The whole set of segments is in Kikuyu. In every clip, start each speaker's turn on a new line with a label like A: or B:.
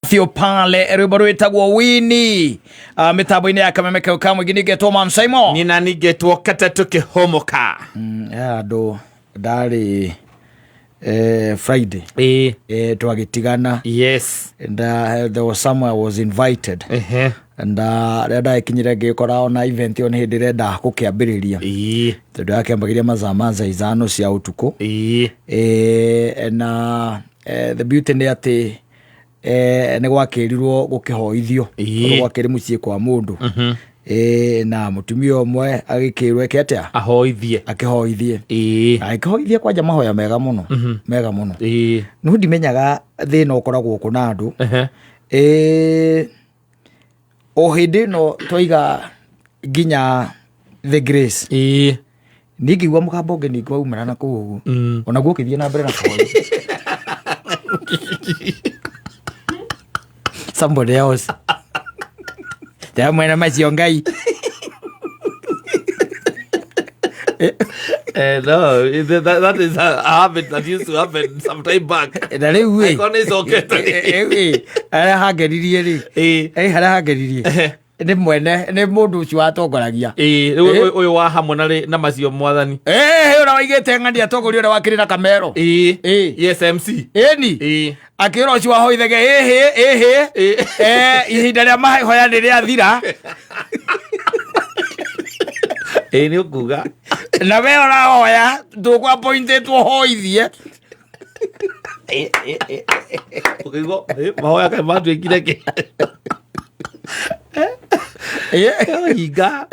A: Matthew Pale rwĩmbo rwĩtagwo Wini. Mĩtambo-inĩ ya kameme kau ka mũingĩ ningĩtwo Mam Simon.
B: Nina ningetwo katatũ kĩhomoka.
A: Ya andũ ndarĩ Friday.
B: Ĩĩ.
A: Twagĩtigana.
B: Yes.
A: And there was somewhere I was invited. And rĩrĩa ndagĩkinyire ngĩkora ona event ĩyo nĩ hĩndĩ ĩrenda gũkĩambĩrĩria. Tondũ yakĩambagĩria mathaa ma thaa 5 cia ũtukũ. Na the beauty nĩ atĩ nĩ gwakĩrirwo gũkĩhoithio. Tondũ gwakĩrĩ mũciĩ kwa mũndũ. Na mũtumia ũmwe agĩkĩrwo eke atĩa?
B: Ahoithie.
A: Akĩhoithie. Agĩkĩhoithia kwanja mahoya mega mũno. Mega mũno. No ndimenyaga thĩna ũkoragwo kũ na andũ. O hĩndĩ ĩno twaiga nginya the grace. Niĩ ngĩigua mũgambo ũngĩ ningĩ waumĩra na kũu ũguo. Onaguo ũkĩthiĩ na mbere na kũhoya. Somebody else. Te mwena macio Ngai.
B: No, that is a habit that used to happen some time back.
A: Na rĩu ĩ.
B: Angĩkorwo nĩ ĩcokete.
A: Rĩu ĩ, harĩa hangenirie rĩ. Harĩa hangenirie. Nĩ mwene, nĩ mũndũ ũcio watongoragia.
B: Rĩu ũyũ wa hamwe na na macio mwathani.
A: Ũrĩa waigĩte ng'ani atongoria ũrĩa wakĩrĩ na kamero.
B: Yes, MC.
A: Ĩni. Akĩra ũcio wahoithage, ĩhĩ, ĩhĩ. Ihinda rĩa mahoya nĩ rĩathira.
B: Nĩ ũkuga.
A: Na we ũrahoya, ndũkũ appointĩtwo hoithie.
B: Ũkĩigua, mahoya kaĩ matuĩkire kĩ? Hinga.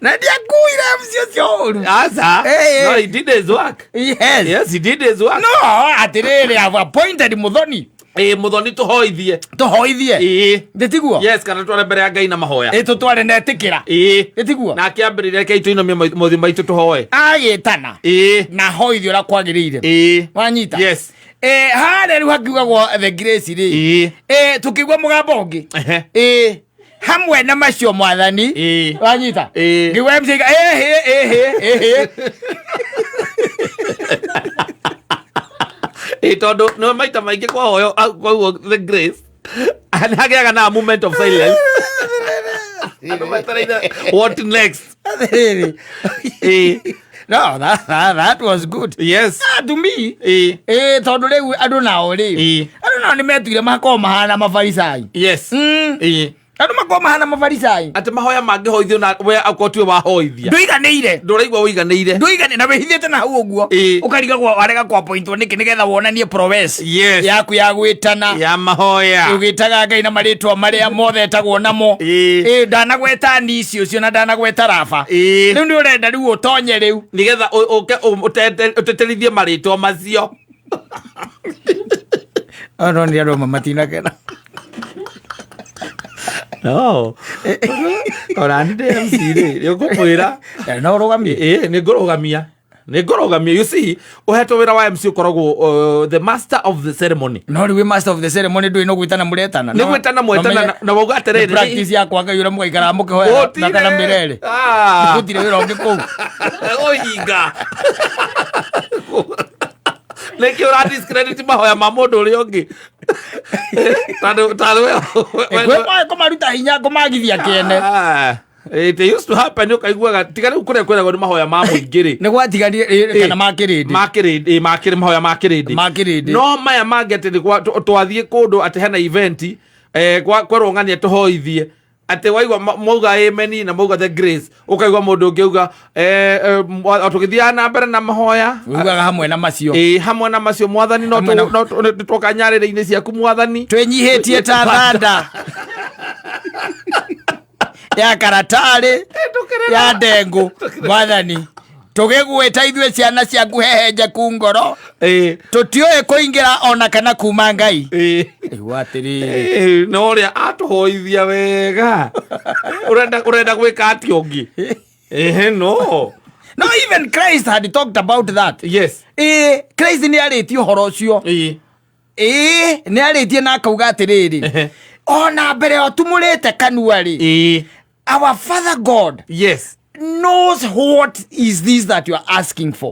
A: Na ndiakuire MC ũcio ũru.
B: Aca. No, he did his work.
A: Yes.
B: Yes, he did his work.
A: No, atĩrĩrĩ, I've appointed Muthoni.
B: Muthoni tũhoithie.
A: Tũhoithie. Ndĩtiguo?
B: Yes, kana tware mbere ya Ngai na mahoya.
A: Tũtware na etĩkĩra. Ndĩtiguo?
B: Na akĩambĩrĩria reke tũinamie mothiũ maitũ tũhoe.
A: Agĩtana. Na hoithie ũrĩa kwagĩrĩire. Wanyita?
B: Yes.
A: Harĩa rĩu hakiugagwo the grace rĩ. Tũkĩigua mũgambo ũngĩ. Hamwe na macio mwathani. Wanyita? Ngĩigua MC ĩhĩ, ĩhĩ, ĩhĩ.
B: Tondũ nĩ maita maingĩ kwahoywo, kwaugwo the grace. Nĩ hagĩaga na a moment of silence. Andũ metereire what next?
A: Atĩrĩrĩ. No, that was good.
B: Yes.
A: To me. Tondũ rĩu andũ nao rĩ. Andũ nao nĩ metuire makorwo mahana mabarisai.
B: Yes.
A: Andũ makorwo mahana mabarisai.
B: Atĩ mahoya mangĩhoithio na we akorwo tiwe wahoithia.
A: Ndũiganĩire.
B: Ndũraigua ũiganĩire.
A: Ndũiganĩire na wĩhithĩte na hau ũguo. Ũkarigagwo warega kwa pointwo nĩkĩ nĩgetha wonanie prowess.
B: Yes.
A: Yaku ya gwĩtana.
B: Ya mahoya.
A: Ũgĩtaga Ngai na marĩtwa marĩa mothe etagwo namo. Ndanagweta Nisi ũcio na ndanagweta Rafa. Rĩu nĩ ũrenda rĩu ũtonye rĩu.
B: Nĩgetha ũke ũteterithie marĩtwa macio.
A: No nĩ andũ amwe matinakena.
B: No. Ona nĩ ndĩ MC rĩ, nĩ ũkũmwĩra.
A: No ũrũgamie.
B: Nĩ ngũrũgamia. Nĩ ngũrũgamia. You see, ũhetwo wĩra wa MC ũkoragwo, the master of the ceremony.
A: No rĩu wĩ master of the ceremony ndũĩ no gwĩtana mũretana.
B: Nĩ gwĩtana mwetana na wauga atĩrĩrĩ,
A: Nĩ practice ya kwa Ngai ũrĩa mũgaikaraga mũkĩhoya na kana mĩrere. Gũtirĩ wĩra ũngĩ kũu.
B: Ũhinga. Nĩkĩ ũra discredit mahoya ma mũndũ ũrĩa ũngĩ? Tondũ, tondũ we,
A: Kwĩ kũmaruta hinya kũmagithia kĩene.
B: It used to happen ũkaiguaga tiga rĩu kũrĩa kwĩragwo nĩ mahoya ma mũingĩ rĩ.
A: Nĩ gwatiganire, kana ma kĩrĩndĩ.
B: Ma kĩrĩndĩ, ma kĩrĩ, mahoya ma kĩrĩndĩ.
A: Ma kĩrĩndĩ.
B: No maya mangĩ atĩ nĩ twathiĩ kũndũ atĩ hena event, kwerwo ng'ania tũhoithie. Atĩ waigua mauga amen na mauga the grace, ũkaigua mũndũ ũngĩ auga, tũgĩthiaga na mbere na mahoya.
A: Ũiguaga hamwe na macio.
B: Hamwe na macio mwathani,
A: Hamwe na
B: no tũkoka nyarĩrĩ-inĩ ciaku mwathani.
A: Twĩnyihĩtie ta thanda. Ya karatarĩ, ya ndengũ, mwathani. Tũgĩgwĩta ithuĩ ciana ciaku hehenjeku ngoro. Tũtiũĩ kũingĩra ona kana kuma Ngai. Igua atĩrĩrĩ.
B: No ũrĩa atũhoithia wega. Ũrenda gwĩka atĩa ũngĩ? No.
A: No, even Christ had talked about that.
B: Yes.
A: Christ nĩ arĩtie ũhoro ũcio. Nĩ arĩtie na akauga atĩrĩrĩ. Ona mbere ũtumũrĩte kanua rĩ. Our Father God.
B: Yes.
A: Knows what is this that you are asking for.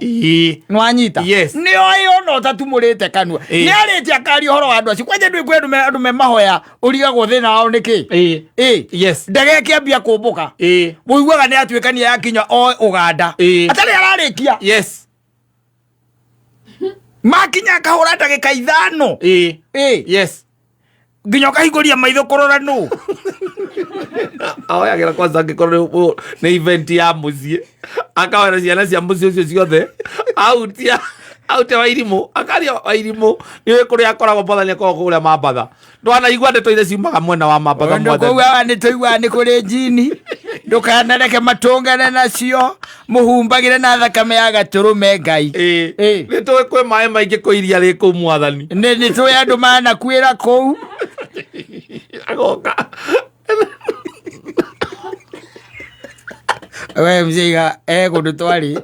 A: Nwanyita?
B: Yes.
A: Nä oä ona å tatumå te kanua. Nä arä tie akaria å horo wa andå acio kwanja ndå kwä andå me mahoya å rigagwo thä na wao nä kä. Ndege ä ambia kå mbå ka må iguaga nä atuä kania yakinya o Uganda atarä ararä kia. Makinya akahå ra ndagä ka 5. Nginya å kahingå ria maitho kå rora nå.
B: Ahoyagĩra kwanza angĩkorwo nĩ event ya mũciĩ, akahoera ciana cia mũciĩ ũcio ciothe, autia autia Wairimũ, akaria Wairimũ nĩ kũrĩa akoragwo. Mwathani akoragwo kũrĩa Mambatha. Ndwanaigua ndeto iria ciumaga mwena wa Mambatha, Mwathani?
A: Kũu nä tå iguaga nä kå rä njini, ndåkanareke matångane nacio, må humbagä re na thakame ya gatå Ngai.
B: Nĩ tũĩ kwĩ maĩ maingĩ kũ iria rĩ kũu, Mwathani.
A: Nä tå andå manakuä ra kå u.
B: Agoka.
A: We mceiga e kå ndå twarä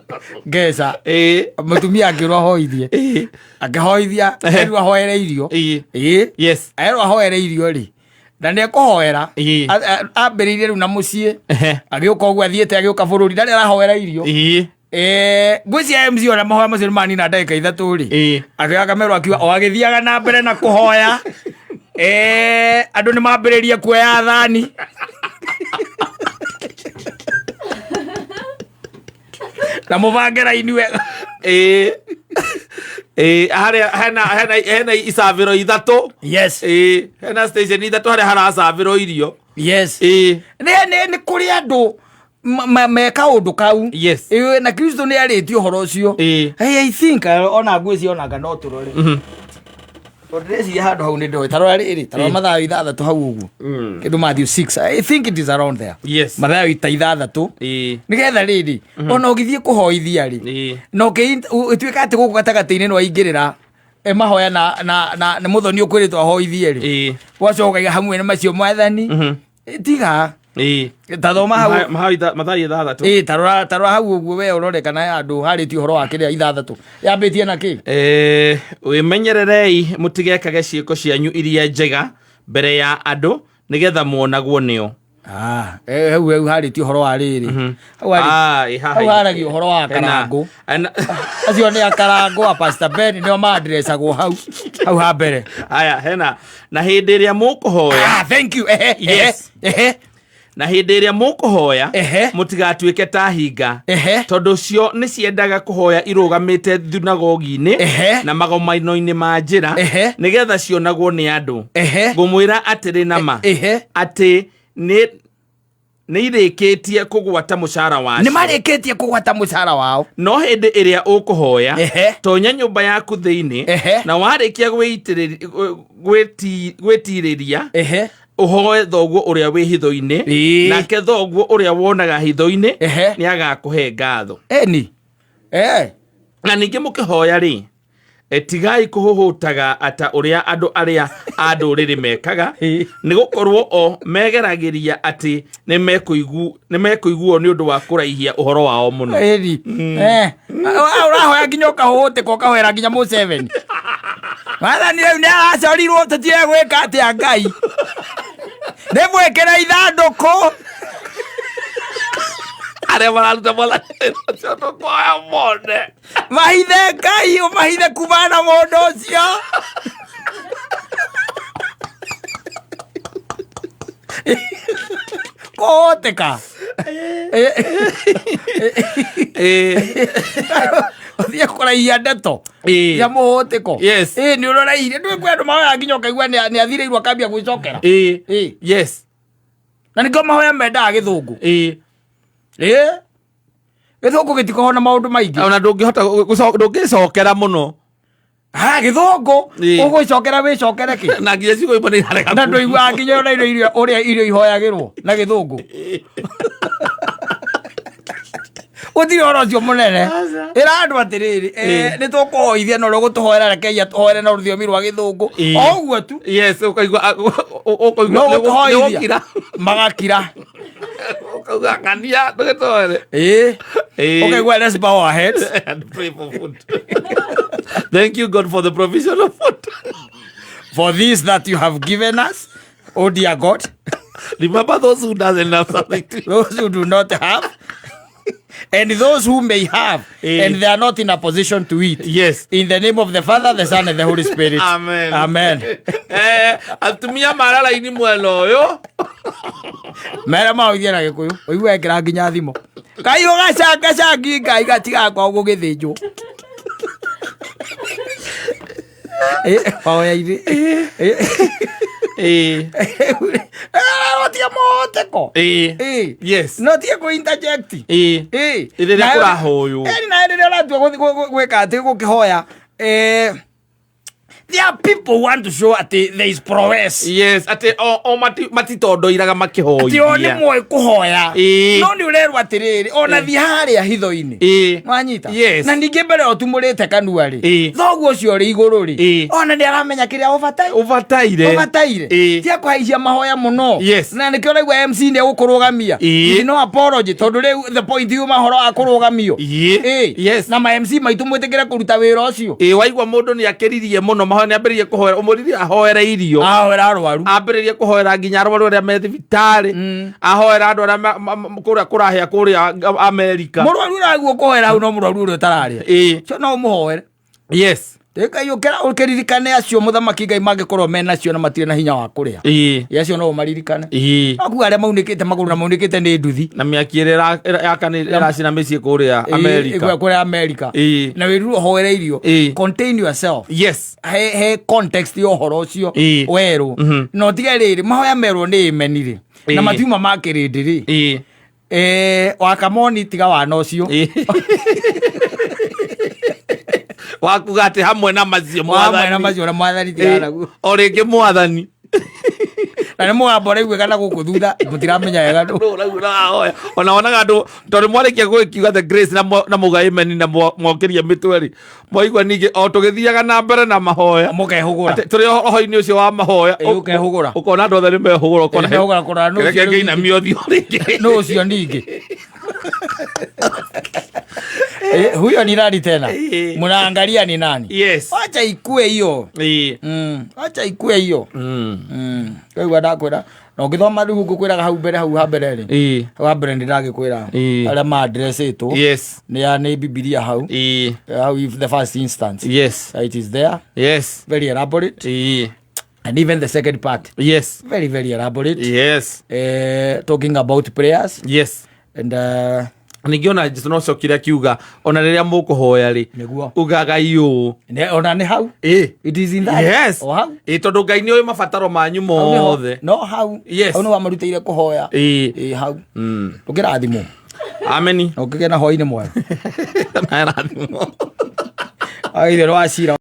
A: ngeca. Må tumia angä rwo ahoithie. Akĩhoithia, erwo ahoere irio. Erwo ahoere irio rĩ, na nĩ ekũhoera. Ambĩrĩirie rĩu na mũciĩ. Agĩũka ũguo athiĩte, agĩũka bũrũri ndarĩ arahoera irio. Ngwĩciria MC ona mahoya macio nĩ manina ndagĩka 3 rĩ, akĩoya kamerwo akiuga o agĩthiaga na mbere na kũhoya, andũ nĩ mambĩrĩria kuoya thani. Na mũbange raini wega.
B: Ĩĩ, harĩa hena icabĩro 3. Ĩĩ, hena station 3 harĩa haracabĩrwo irio.
A: Nĩ kũrĩ andũ me kaũndũ kau. Ĩĩ, na Kristo nĩ arĩtie ũhoro ũcio. Hey, I think ona ngwĩciria onanga no tũrore, tondũ ndĩreciria handũ hau nĩ ndoĩ. Tarora rĩrĩ, tarora. Mathayo 6 hau ũguo. Kĩndũ Matthew 6, I think it is around there. Mathayo ta 6. Nĩgetha rĩrĩ, ona ũgĩthiĩ kũhoithia rĩ, na ũtuĩka atĩ gũkũ gatagatĩ-inĩ nĩ waingĩrĩra mahoya na mũthoni ũkwĩrĩtwo ahoithie rĩ, wacoka ũkaiga hamwe na macio, Mwathani. Tiga. Ta thoma hau.
B: Mathayo 6.
A: Ĩ, tarora hau ũguo we ũrore kana handũ harĩtie ũhoro wa kĩrĩa 6 yambĩtie na kĩ.
B: Wĩmenyererei mũtigekage ciĩko cianyu iria njega mbere ya andũ nĩgetha muonagwo nĩo.
A: Ah, hau harĩtie ũhoro wa rĩrĩ. Hau
B: Ah, ĩ, haha
A: hau haragia ũhoro wa karangũ. Acio nĩ akarangũ a Pastor Ben nĩo mandresagwo hau ha mbere.
B: Aya, hena na hĩndĩ ĩrĩa mũkũhoya.
A: Ah, thank you. Ehe, ehe.
B: Na hĩndĩ ĩrĩa mũkũhoya, mũtigatuĩke ta hinga, tondũ cio nĩ ciendaga kũhoya irũgamĩte thunagogi-inĩ na magomano-inĩ ma njĩra, nĩgetha cionagwo nĩ andũ. Ngũmwĩra atĩrĩ na ma, atĩ nĩ irĩkĩtie kũgwata mũcara
A: Nĩ
B: wacio.
A: Marĩkĩtie kũgwata mũcara wao.
B: No hĩndĩ ĩrĩa ũkũhoya, tonya nyũmba yaku thĩinĩ, na warĩkia gwĩtirĩria, ũhoe thoguo ũrĩa wĩ hitho-inĩ, nake thoguo ũrĩa wonaga hitho-inĩ nĩ agakũhe ngatho.
A: Eni
B: Na ningĩ mũkĩhoya rĩ, tigai kũhũhũtaga ata ũrĩa andũ arĩa a ndũrĩrĩ mekaga, nĩ gũkorwo o megeragĩria atĩ nĩ mekũiguo nĩ ũndũ wa kũraihia ũhoro wao mũno.
A: Eni, ũrahoya nginya ũkahũhũtĩka, ũkahoera nginya Museveni. Mwathani rĩu nĩ aracorirwo, tũtiũĩ gwĩka atĩa. Ngai nĩ mwĩkĩre ithandũkũ.
B: Arĩa mararuta Mwathani ũcio tũkwoya mone.
A: Mahithe, Ngai, ũmahithe kumana na mũndũ ũcio. Kũhũtĩka ũthiĩ kũraihia ndeto cia mũhũtĩko. Nĩ ũrorairie ndũĩ kwĩ andũ mahoya nginya ũkaigua nĩ athirĩirwo akambia gwĩcokera. Na nĩkĩo mahoya mendaga gĩthũngũ. Ĩ, gĩthũngũ gĩtikoragwo na maũndũ maingĩ.
B: Ona ndũngĩhota ndũngĩcokera mũno.
A: Ha gĩthũngũ ũgwĩcokera wĩcokere kĩ?
B: Na nginya ciugo imwe nĩ irarega.
A: Na ndũiguaga nginya ona irio iria ũrĩa irio ihoyagĩrwo na gĩthũngũ, gũtirĩ ũhoro ũcio mũnene. Ĩra andũ atĩrĩrĩ, nĩ tũkũhoithia na ũrĩa ũgũtũhoera, rekei atũhoere na rũthiomi rwa gĩthũngũ. O ũguo tu.
B: Yes, ũkaigua ũkaigua
A: No gũtũhoithia
B: nĩgũkira.
A: Magakira.
B: Ũkauga ng'ania ndũgĩtũhoere.
A: Ũkaigua, let's bow our heads
B: and pray for food. Thank you, God, for the provision of food.
A: For this that you have given us, oh dear God.
B: Remember those who doesn't have something to
A: Those who do not have. And those who may have and they are not in a position to eat. In the name of the Father, the Son, and the Holy Spirit.
B: Amen.
A: Amen.
B: Atumia mararaini mwena ũyũ.
A: Mera maũithie na Gĩkũyũ, ũigue ekĩra nginya thimo. Ngai ũgacangacangi Ngai gatigakwa gũgĩthĩnjwo. Mahoya-inĩ. Rotie mũhoteko. No tie kũ interject.
B: Rĩrĩa kũrahoywo.
A: Na rĩrĩa ũratua gwĩka atĩ gũkĩhoya, there are people who want to show atĩ there is prowess.
B: Yes, atĩ o matitondoiraga
A: Atĩ o nĩ
B: makĩhoithia.
A: moĩ kũhoya. No nĩ ũrerwo atĩrĩrĩ, ona thiĩ harĩa hitho-inĩ. Wanyita? Na ningĩ mbere ũtumũrĩte kanua rĩ, thoguo ũcio ũrĩ igũrũ rĩ, ona nĩ aramenya kĩrĩa ũbataire.
B: Ũbataire.
A: Ũbataire. Tia kũhaicia mahoya mũno. Na nĩkĩo ũraigua MC nĩ egũkũrũgamia. With no apology, tondũ rĩu the point yuma ũhoro wa kũrũgamio. Na ma MC maitũ mwĩtĩkĩre kũruta wĩra ũcio.
B: Waigua mũndũ nĩ akĩririe mũno mahoya, nĩ ambĩrĩrie kũhoera, ũmũririe ahoere irio.
A: Ahoera arwaru.
B: Ambĩrĩrie kũhoera nginya arwaru arĩa me thibitarĩ. Ahoera andũ arĩa kũrĩa kũrahĩa kũrĩa Amerika.
A: Mũrwaru ũraigua kũhoera hau no mũrwaru ũrĩa ũtararĩa. Ũcio no ũmũhoere. Ngai ũkĩra ũkĩririkane acio mũthamaki Ngai mangĩkorwo menacio na matirĩ na hinya wa kũrĩa. Acio no ũmaririkane. No kuga arĩa maunĩkĩte magũrũ na maunĩkĩte nĩ nduthi.
B: Na mĩaki ĩrĩa ĩracina mĩciĩ kũrĩa Amerika.
A: Kũrĩa Amerika. Na wĩruru ũhoere irio. Contain yourself. He context ya ũhoro ũcio werũ. Na ũtige rĩrĩ mahoya merwo nĩ amen rĩ. Na matiuma ma kĩrĩndĩ rĩ. Wakamoni tiga wana ũcio.
B: Wakuga atĩ hamwe na macio
A: Hamwe na
B: mwathani.
A: macio na mwathani tiga naguo.
B: O rĩngĩ mwathani.
A: Na nĩ mũgambo ũraiguĩka na gũkũ thutha mũtiramenya wega nũ.
B: Ona wonaga andũ tondũ mwarĩkia gũgĩkiuga the grace na mauga amen na mwokĩria mĩtwe rĩ, mwaigua ningĩ o tũgĩthiaga na mbere na mahoya.
A: Mũkehũgũra.
B: Atĩ tũrĩ ũhoro-inĩ ũcio wa mahoya.
A: Ũkehũgũra.
B: Ũkona andũ othe nĩ mehũgũra, ũkona
A: Nĩ mehũgũra kũrora nũ
B: reke
A: ũcio rĩu
B: ngĩinamia ũthiũ rĩngĩ.
A: Nũ ũcio ningĩ. Huyo ni nani tena? Mnaangalia ni nani? Wacha ikue hiyo. Wacha ikue hiyo. Rĩu ndakwĩra na ũngĩthoma rĩu ngũkwĩraga hau mbere, hau ha mbere rĩ. Hau ha mbere nĩ ndagĩkwĩra arĩa ma addressĩtwo. Nĩ ya nĩ Bibilia hau. Hau if the first instance. It is there. Very elaborate. And even the second part. Very, very elaborate. Talking about prayers. And
B: Ningĩ ona Jesu no cokire akiuga ona rĩrĩa mũkũhoya rĩ,
A: Nĩguo.
B: ugagai ũũ.
A: Ona nĩ hau. It is in that. O hau.
B: Tondũ Ngai nĩ oĩ mabataro manyu
A: Hau nĩho.
B: mothe.
A: No hau. Hau nĩ wamarutĩire kũhoya. Hau. Ũkĩrathimwo.
B: Ameni.
A: Na ũkĩgĩa na hwaĩ-inĩ mwega.
B: Na ĩrathimwo.
A: Aithe rwa cira.